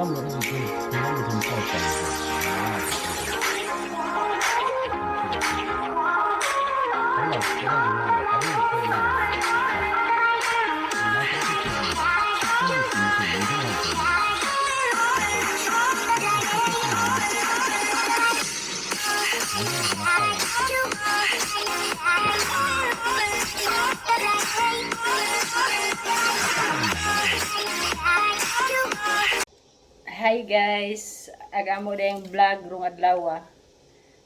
콩나물로 해서 좀 콩나물 좀 사왔다. Hi guys, aga mo dayong vlog rong adlaw.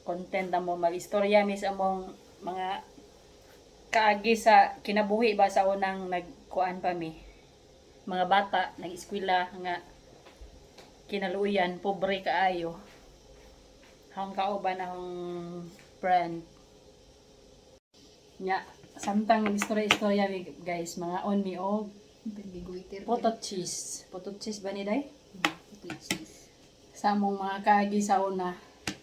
Content na mo mag-istorya mi sa among mga kaagi sa kinabuhi ba sa unang nagkuan pa mi. Mga bata nag-eskwela nga kinaluoyan, pobre kaayo. Hang kauban akong friend. Nya, samtang istorya-istorya mi guys, mga on mi og Biguiter. potot cheese. Potot cheese ba ni day? Potato cheese. Sa among mga kaagi sa una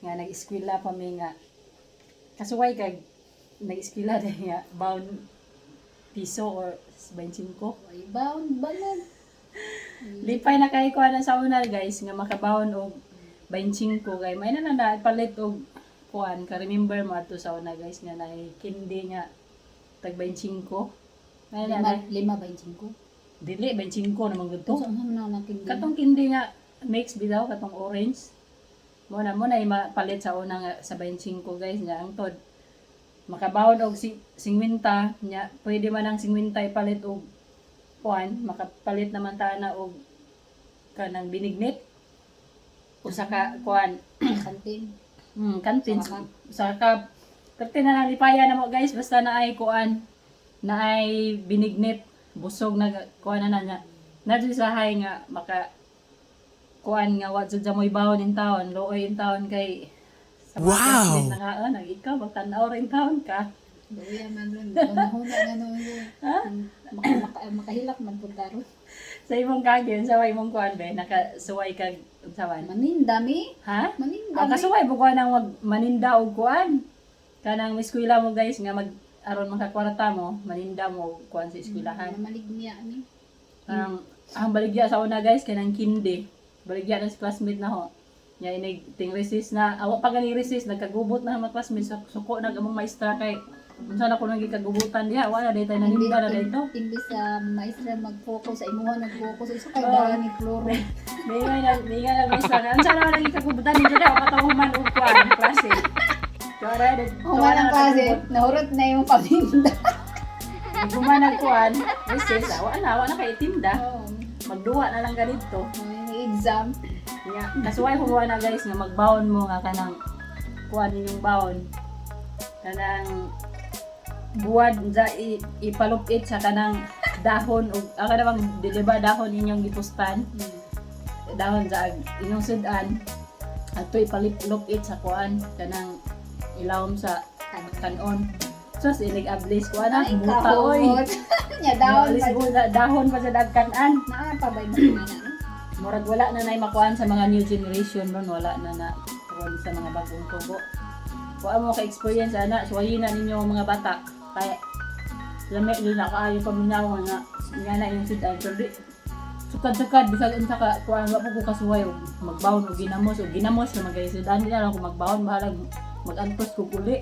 nga nag-eskwela pa mi nga kasuway kag nag-eskwela dahil nga bound piso or 25. Ay, bound balag. Lipay na kay ko na sa una guys nga makabaon og 25 kay may na na palit og kuan ka. Remember mo ato sa una guys nga nay kindi nga tag 25 may na Lima, na lima ba yung singko? Dili 25 naman gud to. Saan naman na natin? Katong kindi nga mix bitaw, katong orange. Mo na mapalit sa una nga sa 25 guys nga ang tod makabawon og 50 nya pwede man ang 50 ipalit og kuan, makapalit naman ta na og kanang binignit usa ka kuan. Kantin. Kantin. Sa cup. Sa cup. Perte na lang lipaya na mo guys, basta na ay kuan, na ay binignit, busog na kuan na na nga. Na jud sa hay nga maka kuan nga wa jud sa moy bawon in taon, luoy in taon kay sa mga classmate na nga, ah, nag ikaw magtan-aw rin taon ka. Luya man ron. Hunahuna nga noon. Ha? Makahilak man po taro. Sa imong kagin, sa imong kuan be, nakasuway kag unsa man? Maninda mi. Ha? Maninda Ang mi. kasuway mo kuan ang mag maninda og kuan. Kanang eskwela mo guys nga mag aron makakwarta mo, maninda mo kuan sa eskwelahan. Namalignya ni. Ang baligya sa una guys kanang kindi. Baligya ng classmate na ho. Nya inig ting resist na awa pa gani resist, nagkagubot na ang mga classmate suko na among maestra kay unsa na kuno gikagubutan diha, wala day tay naninda na dito. Imbis sa maestra mag-focus sa imuha, nag-focus sa isa kay Oo. dala ni kloro. May nga maestra nga unsa na nang gikagubutan ninyo daw katahuman og kuan klase. Tuara Human ang klase, nahurot na yung paminda. Human ang kuan, recess, awa na kay tinda. Oo. Magduwa na lang ganito. May exam. Nya, kasuway ko na guys nga magbaon mo nga kanang kuan ninyong baon. Kanang buwad sa ipalupit sa kanang dahon og ah, kanang di ba dahon inyong gipustan, dahon sa inyong sudan ato ipalupit sa kuan kanang ilawom sa kanon. Sus, inig ablis kuan na Ay, muta oy. kahot. Nya dahon Dahon pa. pa dahon pa sa dagkanan. Naa pa ba yung mga na? Murag wala na nay makuan sa mga new generation ron, wala na na ron sa mga bagong tubo. Kuan mo ka experience ana, suwayin na ninyo ang mga bata. Kay lami gyud na kaayo paminaw nga nga na yung sudan pero di sukad-sukad bisag unsa ka kuan wa po ko kasuway og magbaon og ginamos og ginamos na magay sudan nila lang ko magbaon, bahalag magantos kog uli.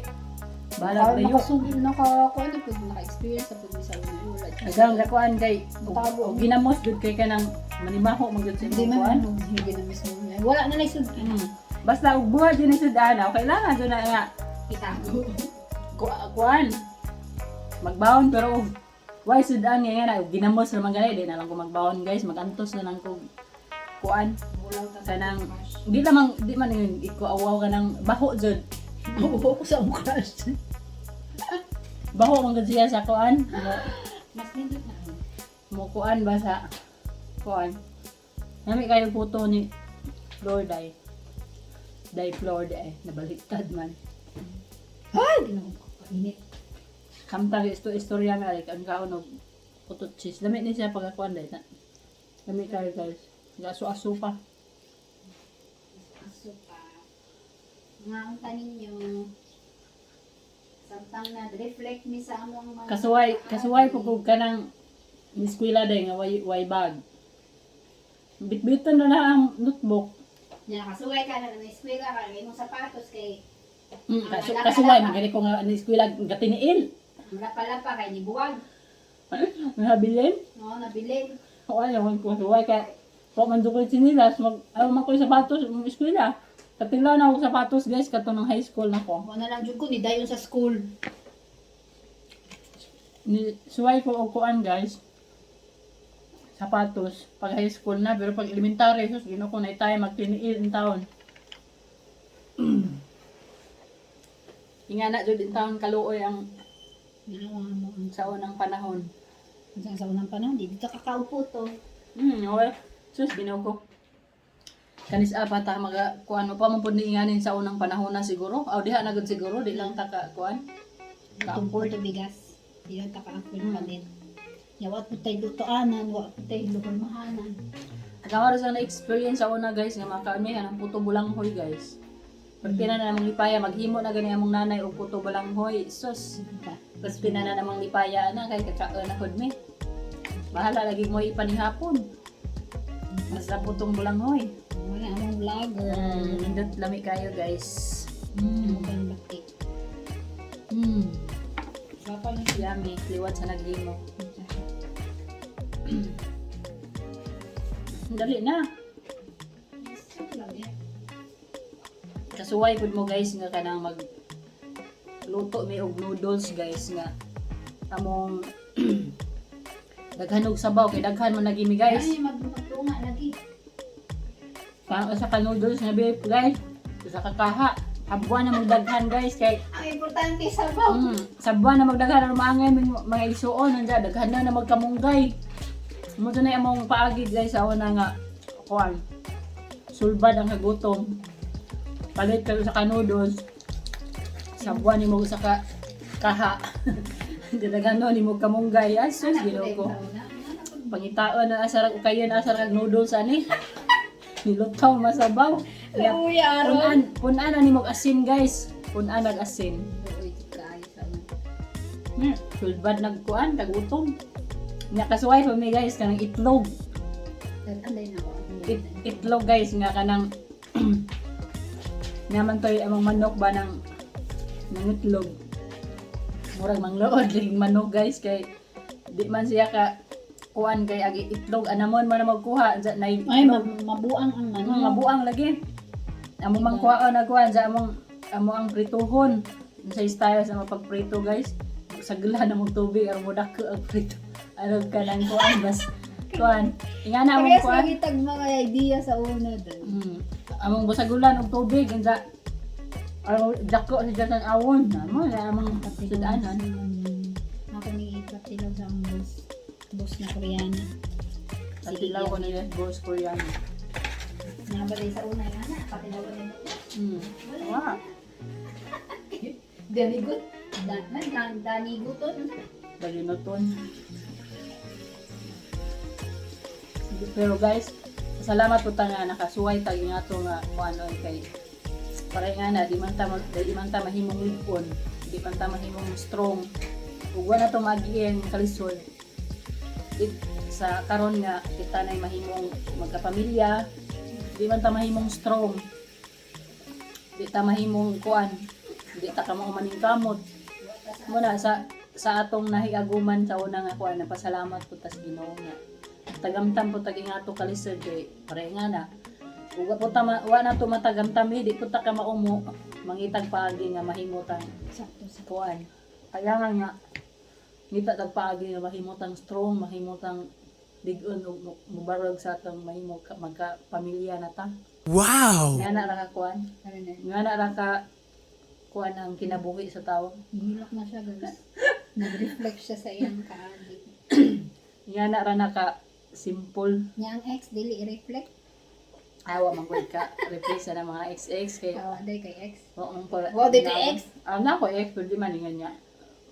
Bahalag Karon layo. nakasugod naka kuan na pud naka-experience sa pud sa una wala. Agang ka kuan kay Tago. og ginamos jud kay kanang manimaho man gyud sa Hindi imong man kuan. hindi na mismo. Wala na lang sud Basta og buhat din sa daan, kailangan jud na nga itago. kuan. Magbaon pero og why sudan nga nga na og ginamos naman gani, di na lang ko magbaon guys, magantos na lang ko kuan Bulaw ta. kanang di lamang di man yun iko awaw kanang baho jud. Oo ko sa akong crush. Baho man gud siya sa kuan. Mo, Mas nindot na. mo kuan ba sa kuan. Nami kayo photo ni Flor Day. Day Flor Day nabaliktad man. Ay, ginoo ko. Init. Kamtang isto istorya nga like ang kaon og putot cheese. Lami ni siya pagkakuan dahil na. Lami kayo guys. Gaso-aso pa. Aso pa. Nga ang taninyo. Samtang nag-reflect mi sa among mga Kasuway, kasuway po kung kanang eskwela day nga way, way bag. Bitbitan na na ang notebook. Nya kasuway ka na na eskwela ka imong sapatos kay Kasuway, magaling ko nga ni eskwela gatiniil. lapa-lapa kay nibuwag. Nabilin. No, nabilin. O ano, kung kasuway kay wa man ko sinilas, mag ayaw man ko yung sapatos ng eskwela. Katila na ako sapatos, guys, kato ng high school na ko. Mo na lang jud ko ni dayon sa school. Ni suway ko og kuan, guys. Sapatos pag high school na, pero pag elementary, sus, ginoo ko na tayo magtiniil in taon. Ingana jud in taon kaluoy ang Ginawa mo ang sa unang panahon. sa unang panahon di dito kakaupo to. Okay. Sus, ginoo ko. Kanis apa ta maga kuan mo pa man pud ni inganin sa unang panahon na siguro. Aw diha na gud siguro, di lang ta ka kuan. Tungkol to bigas. Di lang ta kaapol palit. Ya wa pud tay lutoanan, wa pud tay luhulmahanan. Nagawara sa na-experience sa una, guys, nga makaami ang puto bulanghoy, guys. Pagpina na namang lipaya, maghimo na gani among nanay og puto bulanghoy. Sus, pagpina na namang lipaya ana kay kakaon na pud mi. Bahala lagi mo ipanihapon. Basta putong bulanghoy. Wala among vlogger. Nindot lami kayo, guys. Ang bakit. Yummy, liwat sa naghimo. Dali na. Kasuway pud mo, guys, nga kanang mag luto mi og noodles, guys, nga among daghan og sabaw kay daghan man lagi mi, guys. Ay, magtunga lagi. Pang usa ka noodles nga beef, guys. Usa ka kaha. Habwa na magdaghan, guys, kay Ang importante sabaw. Sabwa na magdaghan aron maangay ming mga igsuon nanda daghan na na magkamunggay. Mo na among paagi, guys, sa una nga kuan. Sulbad ang kagutom. Palit kayo sa ka noodles. Sabwa ni mo usa ka kaha. Daghan no ni mo kamunggay. Ay sus, Ginoo ko. Pangitaon na asar og kayo na asar kag noodles ani. Nilutaw masabaw. Luya aron. Punan, punan na ni mo asin, guys. Punan nag asin. Uy, kaayo sa una. Sulbad nagkuan, kagutom. Nga kasuway pa mi, guys, kanang itlog. Anday na ako. Itlog, guys, nga kanang naman toy among manok ba ng itlog. Murag manglood laging manok, guys, kay di man siya ka kuan kay agi itlog anamon man na magkuha sa nay Ay, mabuang ang Ano, ano. mabuang lagi. Amo mang kuhaon na kuan sa among amo ang prituhon. Sa style sa mga pagprito, guys. Sagla na mong tubig aron mo dako ang prito. Ano ka nang kuan bas kuan. Ingana among Parehas kuan. lagi tag mga idea sa una doon. Among basagulan og tubig unsa aron dako sa dyan awon. Amo na among sudanan. Ako ni ipatilaw sa among boss. Boss na Koreana. Patilaw ko nila boss Korean. Nabalay sa una na na. Patilaw ko nila. Wow. Danigot. Daniguton. Balinoton. Pero guys, salamat po ta nga nakasuway tag nga to nga kuan oy kay para nga na di man ta mahimong lipon, di man ta mahimong strong. Ug wala to maagian kalisod. It, sa karon nga kita nay mahimong magkapamilya, di man ta mahimong strong. Di ta mahimong kuan, di ta kamo maning kamot. Muna sa atong nahiaguman sa una nga kuan, napasalamat po tas Ginoo nga tagamtam po tag ingato kalisod kay pare nga na ug wa po ta wa na to matagamtam eh, di po ta ka maumo mangitag paagi nga mahimutang Sakto sa kuan. Kailangan nga ngita tag paagi nga mahimutang strong, mahimutang dig-on ug mubarog sa atong mahimo magka pamilya na ta. Wow! Nga na ra ka kuan, Ano na. nga na ra ka kuan ang kinabuhi sa tawo. Hinilok na siya, guys. Nag-reflect siya sa iyang kaagi. Nga na ra na ka simple. Niya ang ex, dili i-reflect. Awa man gud ka replace na ng mga XX kay Awa, day kay ex. oo pa. Wow, di kay ex. Ah, na ko ex pero di man ingan niya. Ay,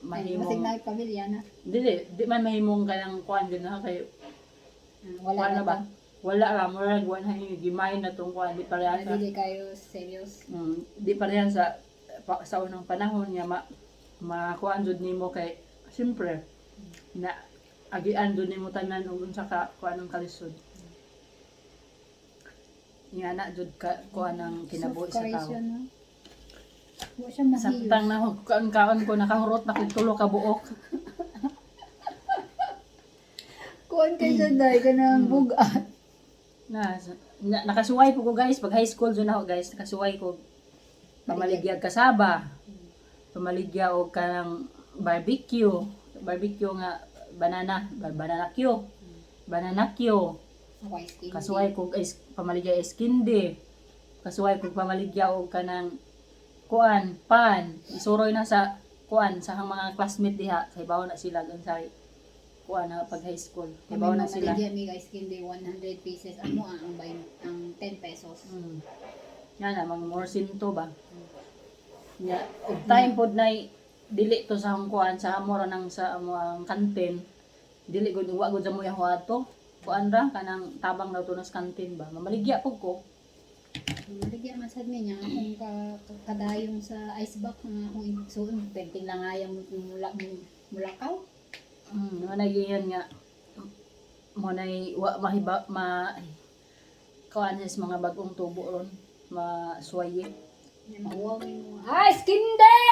Mahimong Masig na pamilya na. dili di man mahimong kanang kuan din na kay Ah, wala kuan na na ba? Wala ra, murag wala na gimay na tong kuan di pareha sa Dili kayo serious. Di pareha sa sa unang panahon nga ma makuan jud nimo kay siyempre na agian jud nimo tanan og unsa ka kuan ang kalisod. Nga na jud ka kuan ang kinabuhi Soft sa kay tao. siya, no? Wa siya mahiyos. Samtang na kaon ko, nakahurot na kog tulo ka buok. Kuan kay siya dai kanang bugat. Na nakasuway po ko, guys, pag high school jud ako, guys, nakasuway ko pamaligya kasaba. Pamaligya og kanang barbecue, barbecue nga banana, banana Q. Banana Q. Ako ice cream. Kasuway ko is pamaligya iskindi. Kasuway ko pamaligya og kanang kuan, pan. Isuroy na sa kuan sa akong mga classmate diha, sa ibaw na sila unsay kuan na pag high school. Ibaw na sila. Kami mi ice cream day 100 pieces. Amo ang buy ang 10 pesos. Nga na mga more sinto ba. Nya og time pod nay dili to sa akong kuan, sa amo ra nang sa amo ang kantin. Dili gud, wa gud sa mo yaho ato. Kuan ra kanang tabang daw to nas kantin ba. Mamaligya pud ko. Maligya man sad mi niya akong kadayong sa ice box nga akong igsuon penting lang ayang mula mulakaw. Mo na yun nga mo na wa mahiba ma kuan sa mga bagong tubo ron masuwaye. Nya mauwaw mi mo. Ice candy!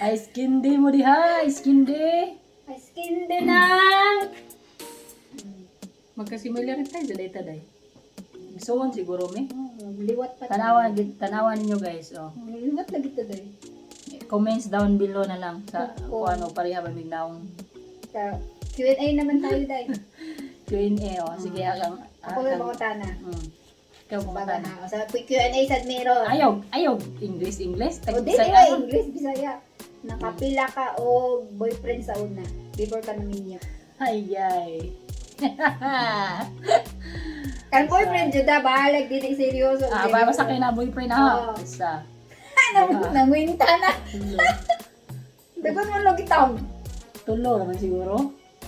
Ice candy mo diha, ice candy. Ice candy nang. Magkasimilar tayo sa data day. Suon siguro mi. Oh, liwat pa. Tanawa tanawa ninyo, guys, oh. Liwat lagi to day. Comments down below na lang sa Oo. kung ano pareha ba mig naong Sa Q&A naman tayo day. Q&A, oh. Sige akang Ako yung pangutana. Ikaw Baga pangutana. na. Sa Q&A sad meron. Ayaw, ayaw English, English. O di Bisaya ba man. English, Bisaya. Nakapila ka o boyfriend sa una before ka naminyo. Ay ay. Kan boyfriend jud ah, bahalag dili seryoso. Ah, ba basta kay na boyfriend ha. Oo. Basta. Nangwinta na. Tulo. Dagon mo lagi taon. Tulo naman siguro.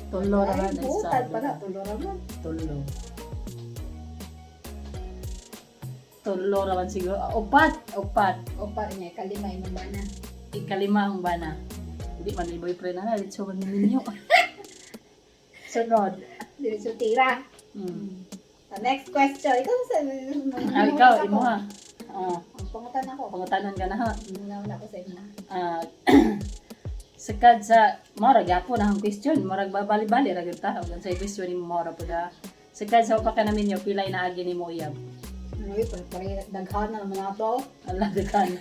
Tulo naman. Ay, butan pa na tulo ra man. Tulo. Tulo naman siguro. Ah, upat, upat. O pa niya kalima imong bana. Ikalima ang bana. Hindi man ni boyfriend na, dito man ni ninyo. Sunod. Diretso tira. The next question. Ikaw sa Ah, ikaw, imo ha. Ah, Ang pangutan ako. pangutanan ka na ha. Muna ako sa imo. Ah, sakad sa mora gyapon ang question, murag babali-bali ra gyud ta. Ug unsay question nimo mora pud ha. Sakad sa upa ka namin yo, pilay na agi nimo uyab? Uy, pare daghan na naman ato. Ala, daghan.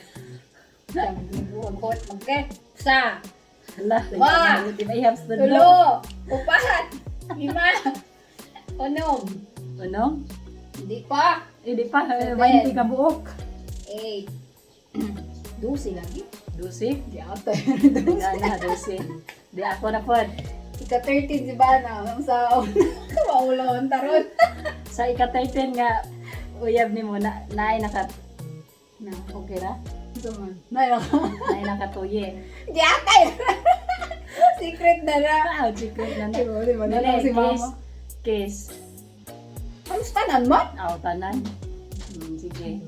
Magkot, magke. Sa, Ala, Wa! daghan. Di ba ihap sa tudlo? tulo, upat, lima, unom. Ano? Hindi pa. Eh, di pa, eh, Seven. 20 ka buok. Eight. 12 lagi. 12? Di ata. Daghan na, 12. Di ako na pod. Ika 13 di ba na? Ang sa maulawan taron. Sa ika-13 nga uyab nimo na naay naka Na, okay ra? ito man. Nay ako. Naay nakatuye. Di ata. Secret na na. Ah, secret na na. Di ba, di ba? Dili, Nalaw si kiss. mama. Kiss. Halos tanan mo? Aw, tanan. Sige.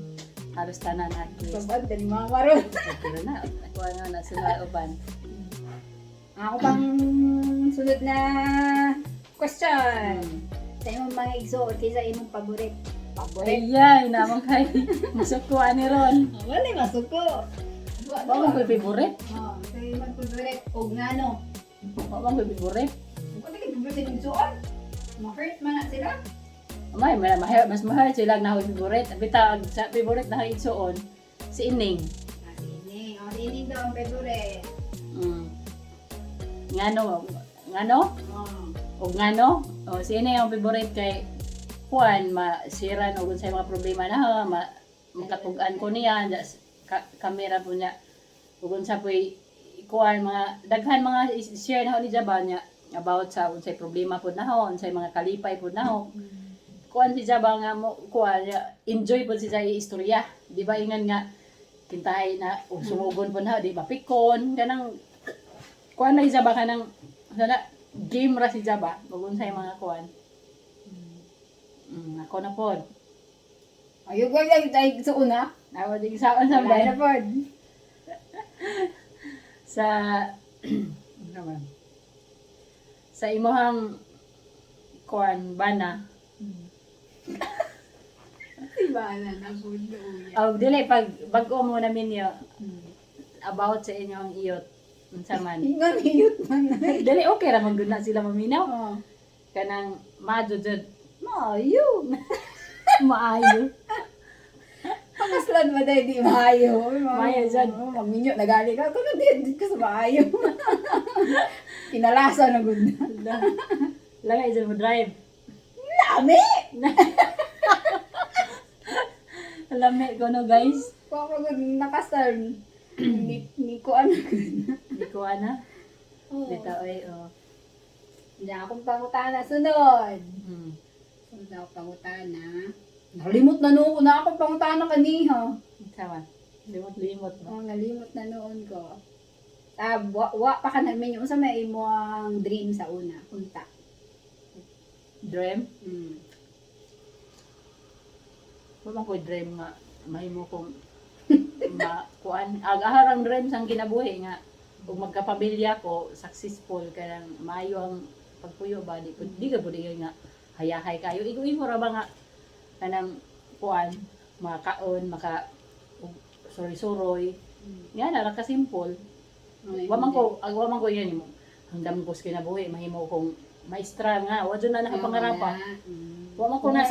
Halos tanan na kiss. Sabad, dali mama ron. Okay ra na. Kuha na na sila uban. Ako pang sunod na question. Sa imong mga igsoon, kaysa imong paborit. Paborit? Ayay, namang kay musuko ani ron. Wala, masuko. Wa man ko'y favorite. Oh, sa imong paborit, og ngano. Wa man ko'y favorite. Kung ka paborit sa imong igsoon, ma-hurt man na sila. May, may, mas mahal sila na ako'y favorite. Bitaw, ang sa favorite na ako'y igsoon, si Ining. Ah, si Ining. Oh, si Ining daw ang favorite. Ngano? Ngano? Oh. O ngano? O, si Ining ang favorite kay Juan, masiran o sa mga problema na ha, ma, makatug-an ko niya, kamera po niya. Ug unsa po'y kuan mga daghan mga share na ho ni Jaba niya about sa unsay problema pod na ho, unsay mga kalipay pod na ho. Kuan si Jaba nga mo kuan niya, enjoy pod si sa istorya. Di ba ingan nga kintahay na og sumugon pod na ho, di ba pikon kanang kuan na si Jaba kanang sana game ra si Jaba ug unsay mga kuan. Ako na pod. Ayun, ay, ay, ay, igsoon na. Ako din sa sa Wala na pod. Sa ano ba? Sa imuhang kuan bana. Diba na nabulo uya. Oh, dili pag bag-o mo na minyo about sa inyong iyot, unsa man. Ingon iyot man na. Dili, okay ra man gud na sila maminaw. Oh. Kanang madyo jud. Maayo. Maayo. Pakaslan ba dahil di maayo? Maayo dyan. Oh, magminyo, nagali ka. Kuno di ka sa maayo. Kinalasa na gud na. Langay jud mo drive. Lami! Lami ko no, guys. Wa ko gud nakasal. Ni ko ano gud. Di ko ana. Oh. Bitaw ay, oh. Hindi akong pangutana. Sunod. Sunod ako pangutana. Nalimot na noon na akong pangutana kaniha. Tama. Limot-limot mo. Oh, nalimot na noon ko. Ah, wa pa ka nagminyo. Unsa may imo ang dream sa una? Unta. Dream? Wala ko dream nga mahimo kong makuan. Ag-aharang dream sang kinabuhi nga ug magkapamilya ko, successful kanang maayo ang pagpuyo ba, di ko di ka pud nga hayahay kayo. Igo-igo ra ba nga kanang kuan, makaon, maka suroy-suroy. Nga na ra ka simple. Wa man ko yan mo. Hangdam ko sa kinabuhi mahimo kong maestra nga wa jud na nakapangarap pa. Wa man ko ni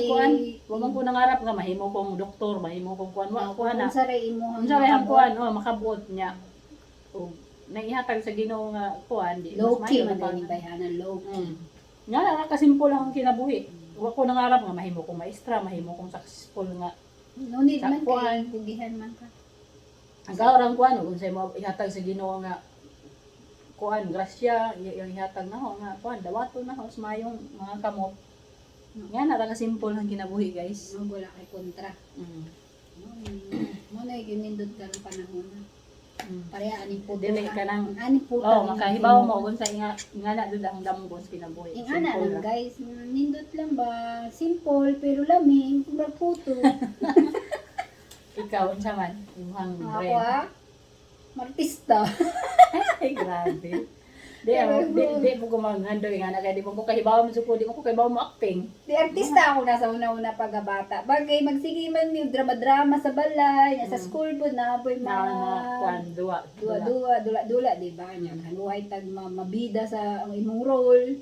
kuan, wa man ko nangarap nga mahimo kong doktor, mahimo kong kuan, wa ko na. Unsa ray imo? Unsa ray ang kuan, oh, makabuot niya. Og naihatag sa Ginoo nga kuan, di mas Low key maayo man na pa. din bayhana, low key. Nga na kasimple lang ang kinabuhi. Wa ko nangarap nga mahimo kong maestra, mahimo kong successful nga. No need Sa man kuan. kay pugihan man ka. Ang gaurang kuan ug unsay mo ihatag sa Ginoo nga kuan, grasya, yung ihatag na ho nga kuan, dawato na ho sa mayong mga kamot. Nga na ra ka simple ang kinabuhi, guys. No, wala kay kontra. Mo na ginindot karong panahon na. Pareha aning puto. Dili ka nang- Aning puto. Oh, makahibaw mo kung sa inga nga na dud ang damgo sa kinabuhi. Ing ana Simple lang ra. guys, nindot lang ba? Simple pero lami, murag puto. Ikaw unsa man imong Ako dream? ah, martista. Ay, grabe. Di ako, di mo ko maghandoy nga na kay di mo ko kahibaw mo suko, di mo ko kahibaw mo acting. Di artista ako na sa una-una pagkabata. Bagay magsige man mi drama-drama sa balay, sa school po na boy Na mga mga kuan duwa. duwa-duwa, dula-dula, di ba? Nya haluhay tag mabida sa ang imong role.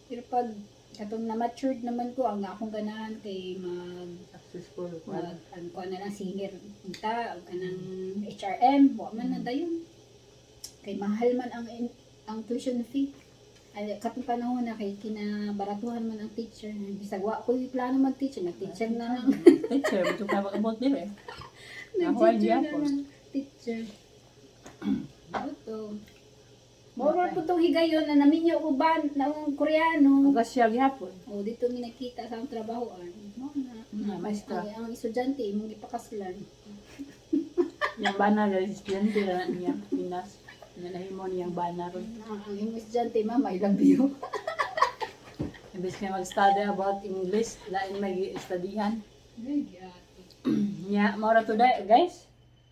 Pero pag katong na matured naman ko, ang akong ganahan kay mag Successful kuan. mag ang kuan na lang singer unta og kanang HRM, wa man na dayon kay mahal man ang tuition fee. Ay, katong panahon na kay kinabaratuhan man ang teacher, bisag wa ko plano mag teacher, nag teacher na lang. Teacher, mo ka makabot diri. Nag Ako ay teacher na gyapon. lang, teacher Auto. Moro po tong higayon na naminyo ko ba na ang Koreano. Grasya gyapon. O dito mi nakita sa ang trabahoan. Mo na. Maestra. Ang estudyante imong gipakaslan. Yang bana guys, estudyante na niya Pinas. Nga nahimo niyang bana ron. Ang imong estudyante, ma'am, I love you. Imbes nga mag-study about English, lain mag-studyhan. Ay, grabe. Nya, mao ra to day, guys.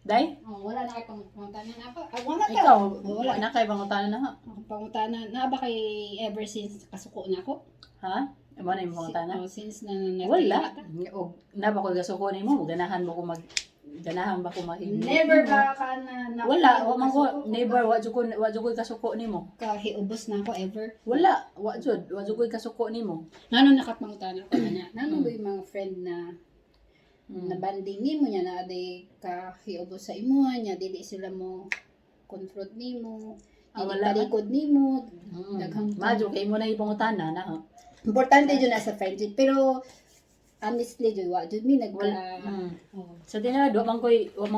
Day, Oh, wala na kay pangutana na ako. Ah, wala ka. ikaw, Oh, wala. wala na kay pangutana na ha. Akong pangutana na ba kay ever since kasuko na ako? Ha? Amo na imong pangutana? Oh, since na Wala. Og na ba ko gasuko nimo, ganahan mo ko mag ganahan ba ko makig Never ba ka na, Wala, wa man ko never, wa jud ko kasuko nimo. Kahiubos na ako ever. Wala, wa jud ko kasuko nimo. Ngano nakapangutana ko na. Ngano ba yung mga friend na na banding nimo niya na aday kahiubos sa imuha niya dili sila mo confront nimo, Ah, dili wala man. talikod nimo. Daghang- Madyo kay mo na ipangutana na ha. Importante jud na sa friendship pero honestly jud wa jud mi nagka Wala. Oh. Sa tinuod, wa man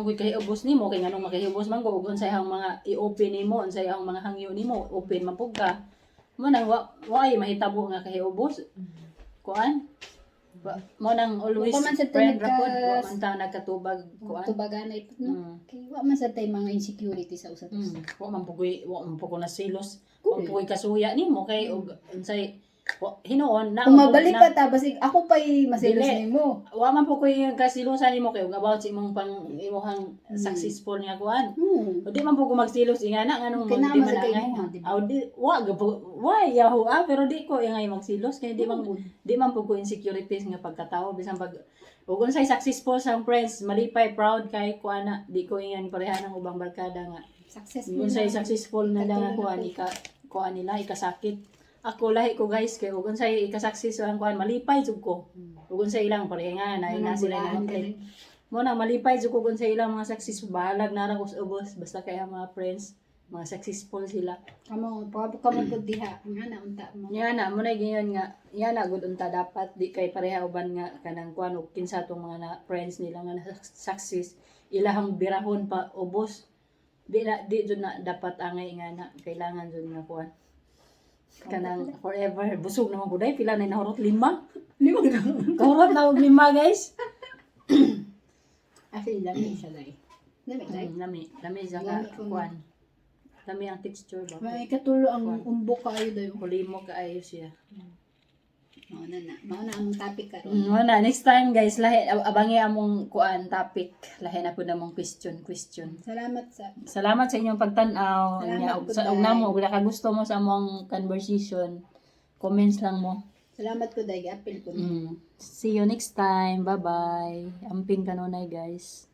koy kahiubos nimo kay nganong makahiubos man ko ug unsay ang mga i-open nimo, unsay ang mga hangyo nimo, open man pud ka. Mo nang wa ay mahitabo nga kahiubos. Kuan? Mo nang always Wa pa man sad ta friend ra pod, wa man ta nagkatubag kuan. Tubaganay pud no. Kay wa man sad tay mga insecurity sa usap usa. Wa man pugoy, wa man pud ko nasilos. Wa man pugoy kasuya nimo kay og unsay Hinuon na Kung mabalik pa ta, basig ako pa'y masilos Dili. nimo. Wa man po ko yung kasilusan nimo kay ug about sa imong pang imuhang successful nga kuan. O di man po ko magsilos ingana nganong Kaya di man naman sa kay angay. mo, di ba? Aw di wa gapo wa yahu ah, pero di ko ingay magsilos kay di man po ko insecurities nga pagkatao bisan pag ug unsay successful sa akong friends, malipay, proud kay ko ana, di ko ingan pareha ng ubang barkada nga Successful. unsay Na. successful na lang Katulad ako ako. ani ka kuan nila ikasakit ako. Lahi ko, guys, kay ug unsay ikasuccess ang kuan, malipay jud ko ug unsay ilang pareha nga na na sila Bulaan na ka rin. mo na malipay jud ko kung sa ilang mga successful, bahalag na ra ko sa ubos basta kaya mga friends mga successful sila. Kamo, pa kamo pud diha. Nga na unta mo. Nga na mo na giyon nga nga na gud unta dapat di kay pareha uban nga kanang kuan og kinsa tong mga na friends nila nga na success, ilahang birahon pa ubos. Di na di jud na dapat angay nga na kailangan jud nga kuan kanang forever. Busog naman ko dai, pila na nahurot? Lima. Lima. Kahurot na og lima, guys. Actually, lami siya dai. Lami dai. Lami lami siya ka Lami ko. kuan, lami ang texture ba. May katulo ang umbok kaayo dayo. Kulimo kaayo siya. Mao na na. Mao na ang topic karon. Wala. Next time, guys, lahi, abangi among kuan topic. Lahi na pud among question, question. Salamat sa Salamat sa inyong pagtan-aw. Salamat Nya, og pud, sa og day. namo og nakagusto mo sa among conversation, comments lang mo. Salamat ko dai, apil ko. See you next time. Bye-bye. Amping kanunay, guys.